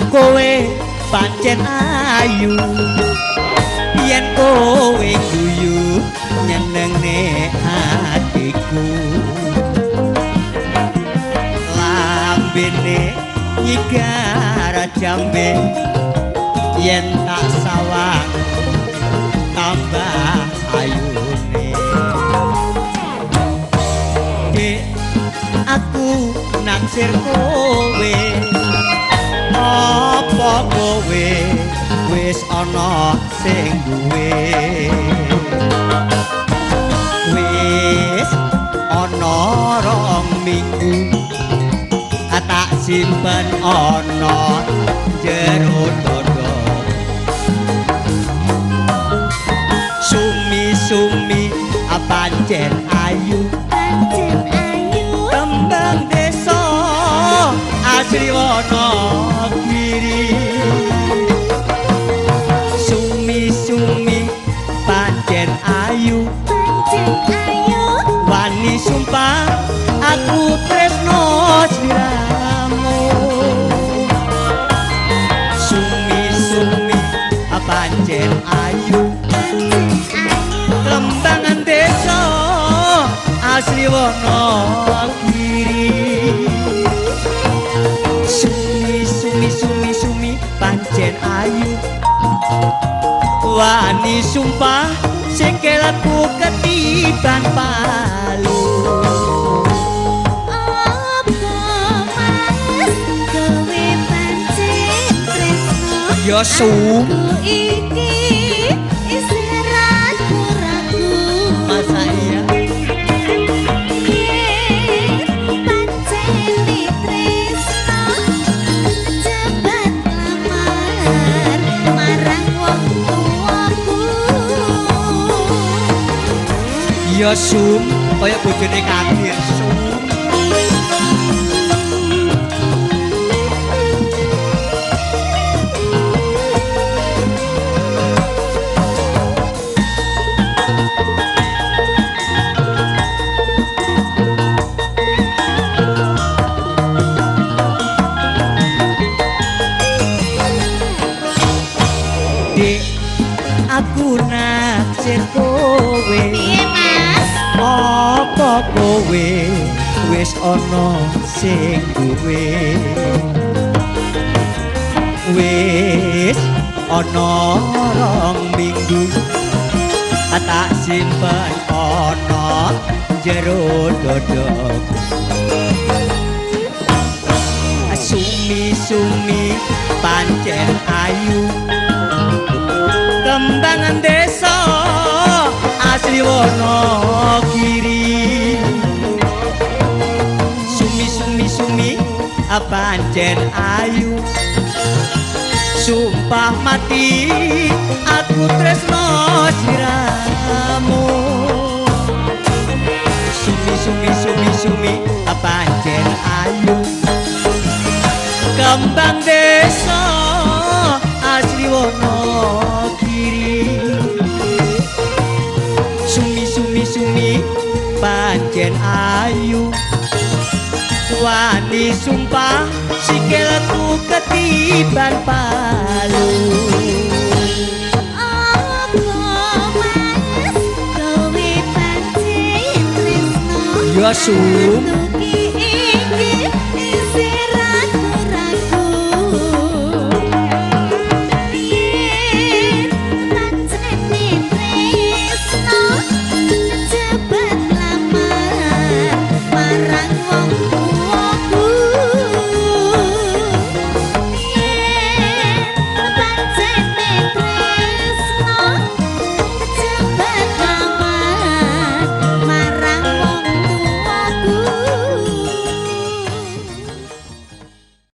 Kowe pancen ayu, yen kowe guyu nyenengne atiku. Lambene nyigar jambe, yen tak sawang tambah ayune. Dek, aku naksir kowe, apa kowe wis ana sing duwe? Wis ana 2 minggu tak simpen ana jero dodo. Sumi-sumi pancen ayu, Pancen ayu. Kembang desa asli Wonogiri. Sumi-sumi pancen ayu, Pancen ayu. Wani sumpah aku tresno sliramu. Sumi-sumi pancen ayu, Pancen ayu. Kembangan desa asli Wonogiri. Sumi sumi sumi sumi pancen ayu, wani sumpah sikilku ketiban palu. Apa Mas kowe pancen tresno? Ya sum. Aku iki isih ragu-ragu. Masa iya? Yen pancen tresno, cepet lamar marang wong tuaku. Ya sum, kaya bojone Kadir sum. Dik, aku naksir kowe. Piye Mas? Apa kowe wis ana sing duwe? Wis ana 2 minggu tak simpen ana jero dodoku. Sumi-sumi pancen ayu, kembangan desa asli Wonogiri. Sumi sumi sumi pancen ayu, sumpah mati aku tresno sliramu. Sumi sumi sumi sumi pancen ayu, kembang desa asli Wonogiri. Sumi sumi sumi pancen ayu, wani sumpah sikilku ketiban palu. Apa Mas kowe pancen tresno? Ya sum. Aku